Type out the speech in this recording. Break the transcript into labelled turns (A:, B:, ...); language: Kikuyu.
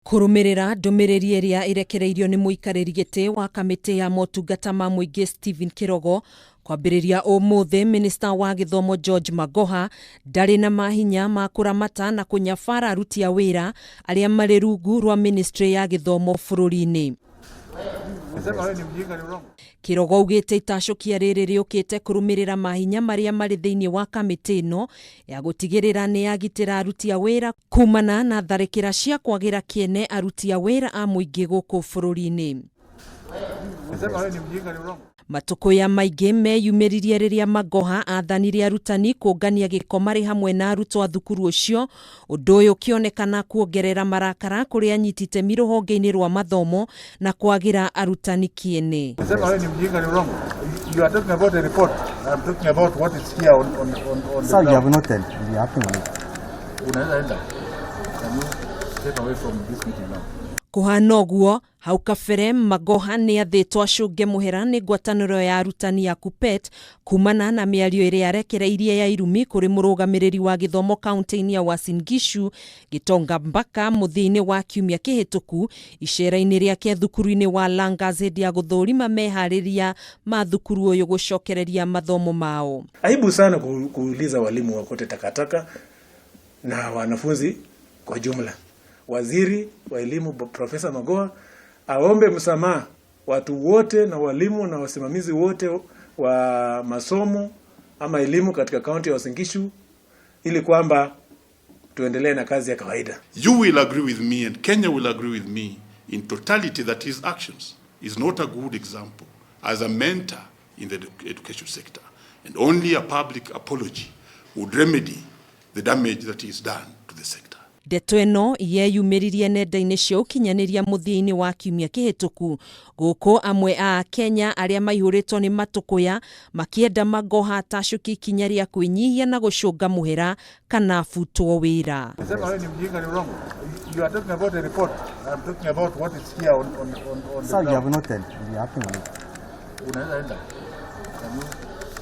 A: Kũrũmĩrĩra ndũmĩrĩri ĩrĩa ĩrekereirio nĩ mũikarĩri gĩtĩ wa kamĩtĩ ya motungata ma mũingĩ Stephen Kĩrogo, kwambĩrĩria ũmũthĩ minista wa gĩthomo George Magoha ndarĩ na mahinya ma kũramata na kũnyabara aruti a wĩra arĩa marĩ rungu rwa ministry ya gĩthomo bũrũri-inĩ. Kĩrogo augĩte itacũkia rĩrĩ rĩũkĩte kũrũmĩrĩra mahinya marĩa marĩ thĩinĩ wa kamĩtĩ ĩno ya gũtigĩrĩra nĩ yagitĩra aruti a wĩra kumana na tharĩkĩra cia kwagĩra kĩene aruti a wĩra a mũingĩ gũkũ bũrũri-inĩ. Matũkũya maingĩ meyumĩririe rĩrĩa Magoha athanire arutani kũngania gĩko marĩ hamwe na arutwo a thukuru ũcio, ũndũ ũyũ ũkĩonekana kuongerera marakara kũrĩ anyiti itemi rũhonge-inĩ rwa mathomo na kwagĩra arutani kĩene.
B: Sema wewe ni mjinga ni wrong. You are talking about a report. I'm talking about what is here on the
C: Sir, you have
B: ground.
C: noted. We are acting on it.
B: Unaweza enda. Can you step away from this meeting now?
A: Kũhana ũguo, hau kabere Magoha nĩ athĩtwo acũnge mũhera nĩ ngwatanĩro ya arutani ya KUPPET kumana na mĩario ĩrĩa arekereirie ya irumi kũrĩ mũrũgamĩrĩri wa gĩthomo kaunti-inĩ ya Uasin Gishu Gitonga Mbaka mũthia-inĩ wa kiumia kĩhĩtũku icera-inĩ rĩake thukuru-inĩ wa Langas hĩndĩ ya gũthũrima meharĩria ma thukuru ũyũ gũcokereria mathomo mao.
D: Aibu sana kuuliza walimu wakote takataka na wanafunzi kwa jumla. Waziri wa elimu Profesa Magoha aombe msamaha watu wote na walimu na wasimamizi wote wa masomo ama elimu katika kaunti ya Uasin Gishu ili kwamba tuendelee na kazi ya kawaida.
E: You will agree with me and Kenya will agree with me in totality that his actions is not a good example as a mentor in the education sector. And only a public apology would remedy the damage that is done to the sector.
A: Ndeto ĩno yeyumĩririe nenda-inĩ cia ũkinyanĩria mũthia-inĩ wa kiumia kĩhĩtũku gũkũ amwe a Kenya arĩa maihũrĩtwo nĩ matũkũya makĩenda Magoha atacũkie ikinya rĩa kwĩnyihia na gũcũnga mũhera kana abutwo wĩra.
B: Sema wewe ni mjinga ni wrong. You are talking about a report. I'm talking about what is here on the
C: Sir, you
B: ground.
C: have noted. We are acting on it.
B: Unaweza enda. Can you